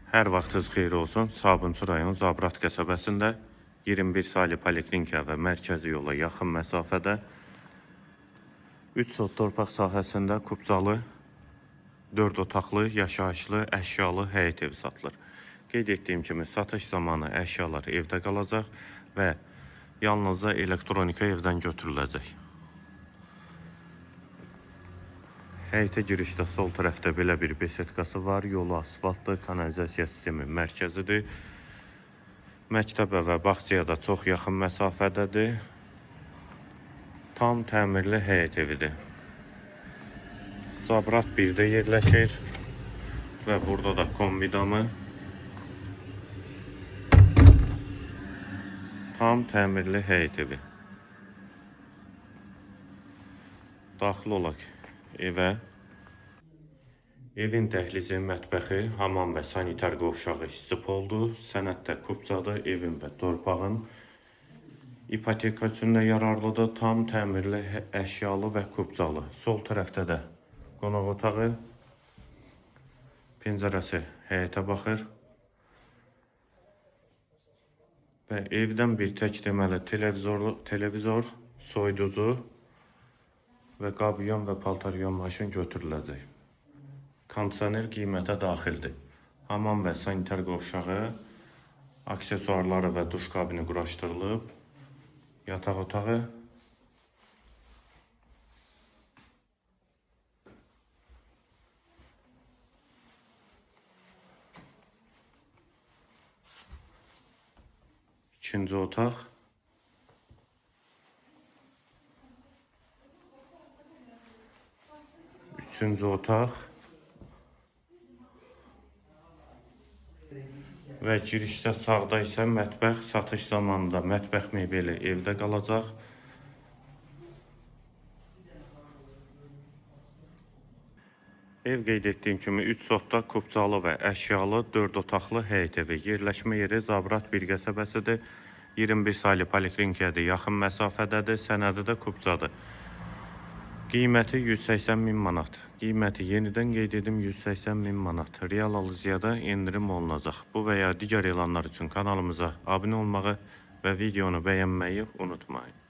Hər vaxtınız xeyir olsun. Sabunçu rayon Zabrat qəsəbəsində 21 saylı poliklinika və mərkəzi yola yaxın məsafədə 3 sot torpaq sahəsində kubcalı 4 otaqlı, yaşayışlı, əşyalı həyət evi satılır. Qeyd etdiyim kimi satış zamanı əşyalar evdə qalacaq və yalnızca elektronika evdən götürüləcək. Həyətə girişdə sol tərəfdə belə bir besetkası var. Yolu asfaltlı, kanalizasiya sistemi mərkəzidir. Məktəbə və bağçaya da çox yaxın məsafədədir. Tam təmirli həyət evidir. Zabrat 1-də yerləşir və burada da kombi damı. Tam təmirli həyət evi. Daxil olaq evə. Evin dəhlizi, mətbəxi, hamam və sanitar qovşağı istipoldur. Sənəddə kubcadır, evin və torpağın. İpoteka üçün də yararlıdır. Tam təmirli, əşyalı və kubcalı. Sol tərəfdə də qonaq otağı. Pəncərəsi həyətə baxır. Və evdən bir tək deməli televizor, soyuducu və qab yuyan və paltar yuyan maşın götürüləcək. Kondisioner qiymətə daxildir. Hamam və sanitar qovşağı, aksesuarları və duş kabini quraşdırılıb. Yataq otağı. İkinci otaq. Üçüncü otaq. Və girişdə sağda isə mətbəx, satış zamanında mətbəx mebeli evdə qalacaq. Ev qeyd etdiyim kimi 3 sotda kubcalı və əşyalı 4 otaqlı həyət evi. Yerləşmə yeri Zabrat 1 qəsəbəsidir. 21 saylı poliklinikaya yaxın məsafədədir. Sənədi də kubcadır. Qiyməti 180 min manat. Qiyməti yenidən qeyd edim 180 min manat. Real alıcıya da endirim olunacaq. Bu və ya digər elanlar üçün kanalımıza abunə olmağı və videonu bəyənməyi unutmayın.